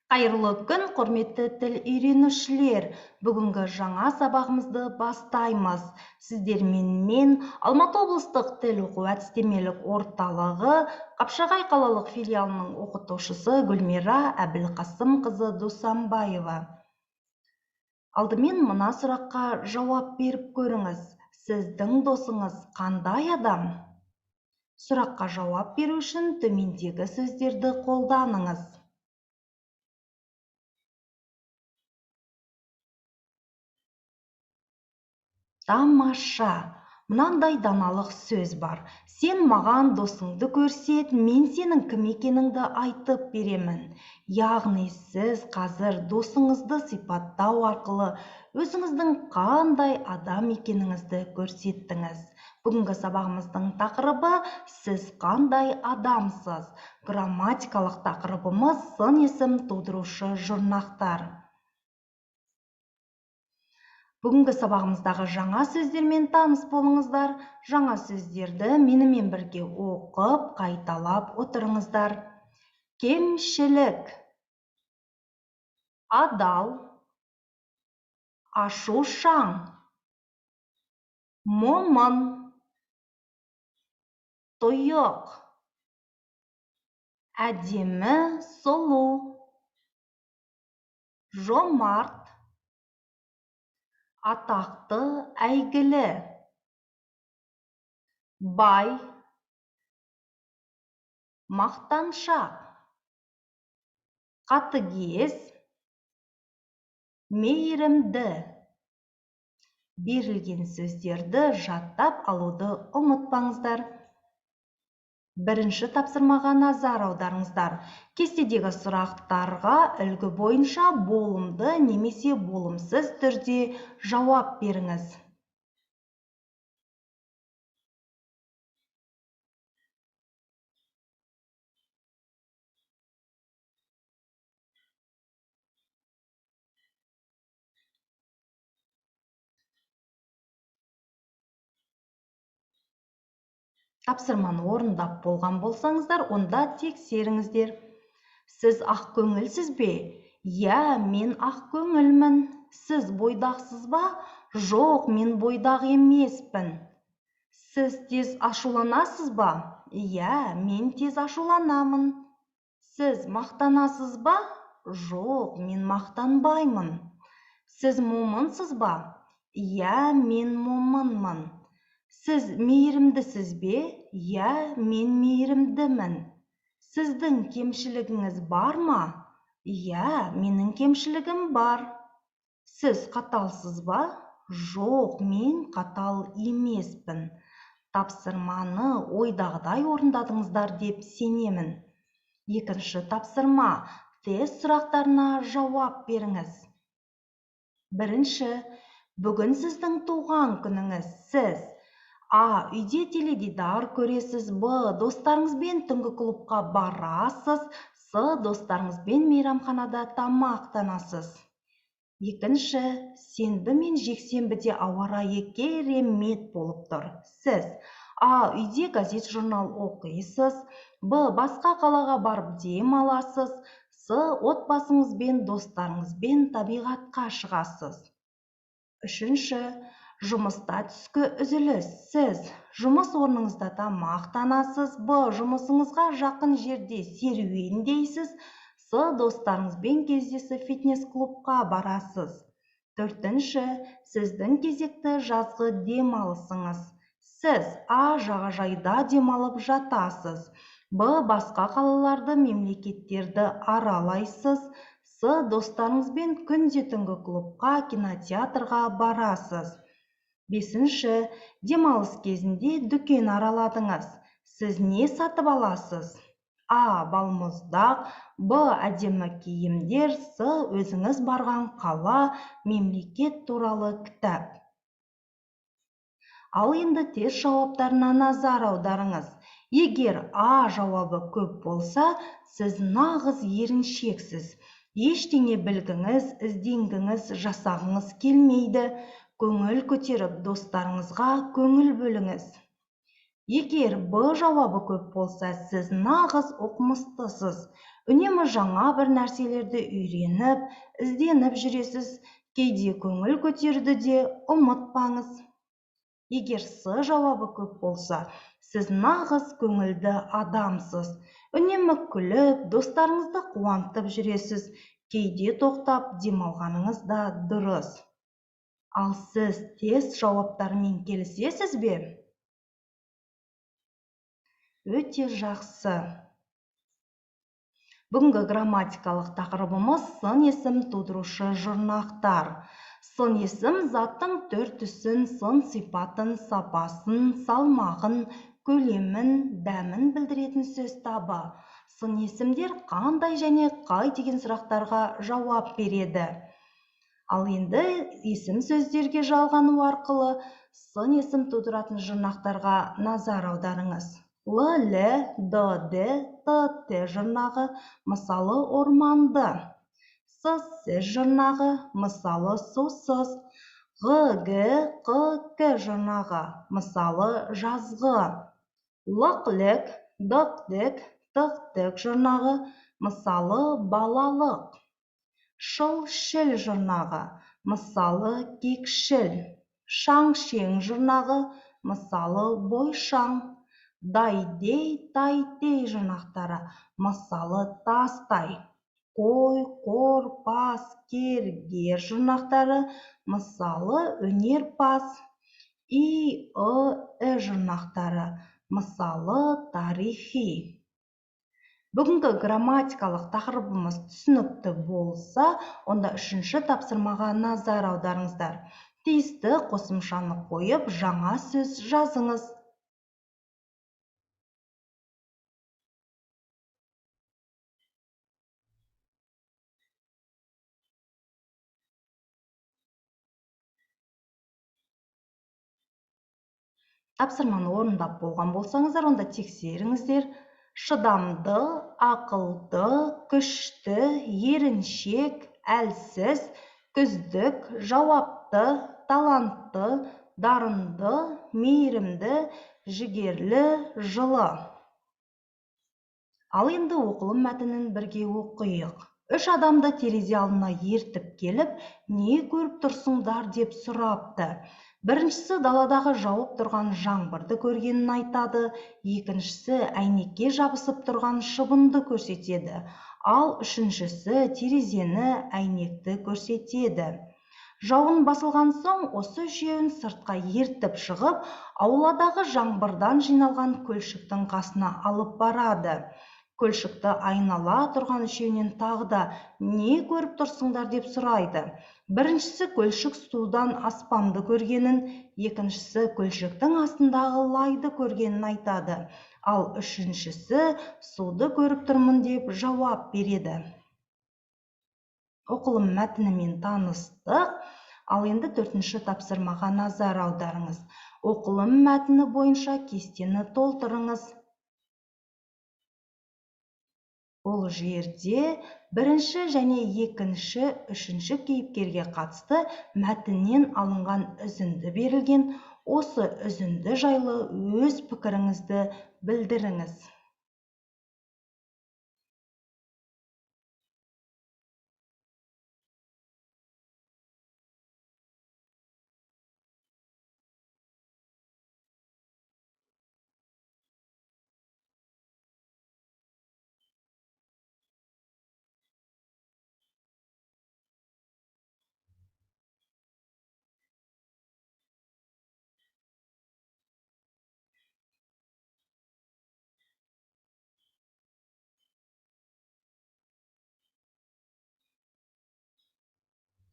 Қайырлы күн, құрметті тіл үйренушілер! Бүгінгі жаңа сабағымызды бастаймыз. Сіздермен мен Алматы облыстық тіл оқу әдістемелік орталығы Қапшағай қалалық филиалының оқытушысы Гүлмира Әбілқасымқызы Досанбаева. Алдымен мына сұраққа жауап беріп көріңіз. Сіздің досыңыз қандай адам? Сұраққа жауап беру үшін төмендегі сөздерді қолданыңыз. Тамаша! Мынандай даналық сөз бар. Сен маған досыңды көрсет, мен сенің кім екеніңді айтып беремін. Яғни сіз қазір досыңызды сипаттау арқылы өзіңіздің қандай адам екеніңізді көрсеттіңіз. Бүгінгі сабағымыздың тақырыбы сіз қандай адамсыз? Грамматикалық тақырыбымыз сын есім тудырушы жұрнақтар. Бүгінгі сабағымыздағы жаңа сөздермен таныс болыңыздар. Жаңа сөздерді менімен бірге оқып, қайталап отырыңыздар. Кемшілік, адал, ашушаң, момын, тұйық, әдемі, сұлу, жомарт, атақты, әйгілі, бай, мақтаншақ, қатыгез, мейірімді. Берілген сөздерді жаттап алуды ұмытпаңыздар. Бірінші тапсырмаға назар аударыңыздар. Кестедегі сұрақтарға үлгі бойынша болымды немесе болымсыз түрде жауап беріңіз. Тапсырманы орындап болған болсаңыздар, онда тексеріңіздер. Сіз ақкөңілсіз бе? Иә, мен ақкөңілмін. Сіз бойдақсыз ба? Жоқ, мен бойдақ емеспін. Сіз тез ашуланасыз ба? Иә, мен тез ашуланамын. Сіз мақтанасыз ба? Жоқ, мен мақтанбаймын. Сіз момынсыз ба? Иә, мен момынмын. Сіз мейірімдісіз бе? Иә, мен мейірімдімін. Сіздің кемшілігіңіз бар ма? Иә, менің кемшілігім бар. Сіз қаталсыз ба? Жоқ, мен қатал емеспін. Тапсырманы ойдағыдай орындадыңыздар деп сенемін. Екінші тапсырма. Тест сұрақтарына жауап беріңіз. Бірінші, бүгін сіздің туған күніңіз. Сіз А. Үйде теледидар көресіз. Б. Достарыңызбен түнгі клубқа барасыз. С. Достарыңызбен мейрамханада тамақтанасыз. Екінші, сенбі мен жексенбіде ауа райы керемет болып тұр. Сіз А. Үйде газет журнал оқисыз. Б. Басқа қалаға барып дем аласыз. С. Отбасыңызбен, достарыңызбен табиғатқа шығасыз. Үшінші, жұмыста түскі үзіліс. Сіз жұмыс орныңызда тамақтанасыз. Б. Жұмысыңызға жақын жерде серуендейсіз. С. Достарыңызбен кездесіп фитнес-клубқа барасыз. Төртінші, сіздің кезекті жазғы демалысыңыз. Сіз А. Жағажайда демалып жатасыз. Б. Басқа қалаларды, мемлекеттерді аралайсыз. С. Достарыңызбен күнде түнгі клубқа, кинотеатрға барасыз. Бесінші, демалыс кезінде дүкен араладыңыз. Сіз не сатып аласыз? А. Балмұздақ, Б. Әдемі киімдер, С. Өзіңіз барған қала, мемлекет туралы кітап. Ал енді тест жауаптарына назар аударыңыз. Егер А жауабы көп болса, сіз нағыз еріншексіз. Ештеңе білгіңіз, ізденгіңіз, жасағыңыз келмейді. Көңіл көтеріп, достарыңызға көңіл бөліңіз. Егер Б жауабы көп болса, сіз нағыз оқымыстысыз. Үнемі жаңа бір нәрселерді үйреніп, ізденіп жүресіз. Кейде көңіл көтеруді де ұмытпаңыз. Егер С жауабы көп болса, сіз нағыз көңілді адамсыз. Үнемі күліп, достарыңызды қуантып жүресіз. Кейде тоқтап демалғаныңыз да дұрыс. Ал сіз тест жауаптарымен келісесіз бе? Өте жақсы. Бүгінгі грамматикалық тақырыбымыз сын есім тудырушы жұрнақтар. Сын есім заттың түр-түсін, сын сипатын, сапасын, салмағын, көлемін, дәмін білдіретін сөз табы. Сын есімдер қандай және қай деген сұрақтарға жауап береді. Ал енді есім сөздерге жалғану арқылы сын есім тудыратын жұрнақтарға назар аударыңыз. Л, Л, Д, Д, Т, Т жұрнағы, мысалы орманды. С, С жұрнағы, мысалы сусыз. Ғ, Г, Қ, К жұрнағы, мысалы жазғы. Лық, Лік, Дық, Дік, Тық, Тік жұрнағы, мысалы балалық. Шыл, Шіл жұрнағы, мысалы кекшіл. Шаң, Шең жұрнағы, мысалы бойшаң. Дай-дей, тай-тей жұрнақтары, мысалы тастай. Қой, қор, пас, кер, гер жұрнақтары, мысалы өнерпаз. И, ы, і жұрнақтары, мысалы тарихи. Бүгінгі грамматикалық тақырыбымыз түсінікті болса, онда үшінші тапсырмаға назар аударыңыздар. Тиісті қосымшаны қойып, жаңа сөз жазыңыз. Тапсырманы орындап болған болсаңыздар, онда тексеріңіздер. Шыдамды, ақылды, күшті, еріншек, әлсіз, күздік, жауапты, талантты, дарынды, мейірімді, жігерлі, жылы. Ал енді оқылым мәтінін бірге оқиық. Үш адамды терезе алдына ертіп келіп, не көріп тұрсыңдар деп сұрапты. Біріншісі даладағы жауып тұрған жаңбырды көргенін айтады, екіншісі әйнекке жабысып тұрған шыбынды көрсетеді, ал үшіншісі терезені, әйнекті көрсетеді. Жауын басылған соң осы үшеуін сыртқа ертіп шығып, ауладағы жаңбырдан жиналған көлшіктің қасына алып барады. Көлшікті айнала тұрған үшеуінен тағы да не көріп тұрсыңдар деп сұрайды. Біріншісі көлшік судан аспанды көргенін, екіншісі көлшіктің астындағы лайды көргенін айтады, ал үшіншісі суды көріп тұрмын деп жауап береді. Оқылым мәтінімен таныстық. Ал енді төртінші тапсырмаға назар аударыңыз. Оқылым мәтіні бойынша кестені толтырыңыз. Бұл жерде бірінші және екінші, үшінші кейіпкерге қатысты мәтіннен алынған үзінді берілген. Осы үзінді жайлы өз пікіріңізді білдіріңіз.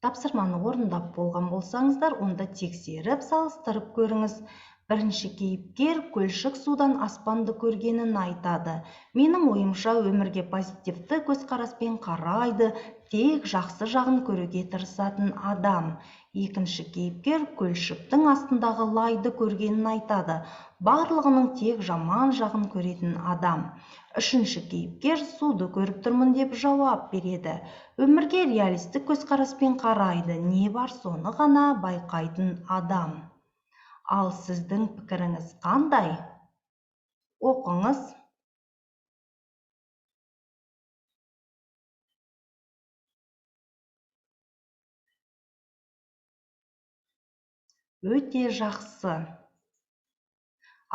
Тапсырманы орындап болған болсаңыздар, онда тексеріп, салыстырып көріңіз. Бірінші кейіпкер көлшік судан аспанды көргенін айтады. Менің ойымша, өмірге позитивті көзқараспен қарайды, тек жақсы жағын көруге тырысатын адам. Екінші кейіпкер көлшіктің астындағы лайды көргенін айтады. Барлығының тек жаман жағын көретін адам. Үшінші кейіпкер суды көріп тұрмын деп жауап береді. Өмірге реалистік көзқараспен қарайды, не бар соны ғана байқайтын адам. Ал сіздің пікіріңіз қандай? Оқыңыз. Өте жақсы.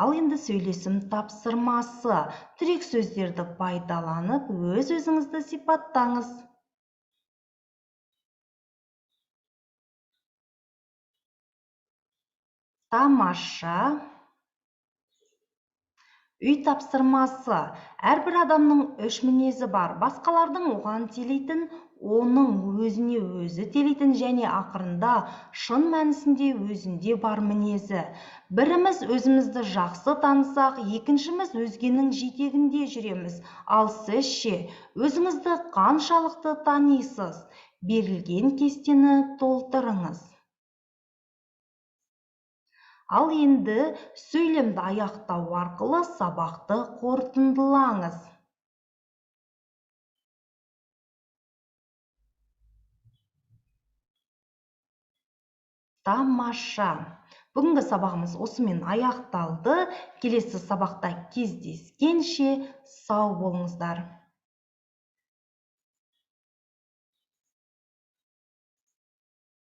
Ал енді сөйлесім тапсырмасы. Тірек сөздерді пайдаланып, өз-өзіңізді сипаттаңыз. Тамаша. Үй тапсырмасы. Әрбір адамның үш мінезі бар. Басқалардың оған телейтін, оның өзіне өзі телейтін және ақырында шын мәнісінде өзінде бар мінезі. Біріміз өзімізді жақсы танысақ, екіншіміз өзгенің жетегінде жүреміз. Ал сіз ше, өзіңізді қаншалықты танисыз? Берілген кестені толтырыңыз. Ал енді сөйлемді аяқтау арқылы сабақты қорытындылаңыз. Тамаша! Бүгінгі сабағымыз осымен аяқталды. Келесі сабақта кездескенше сау болыңыздар.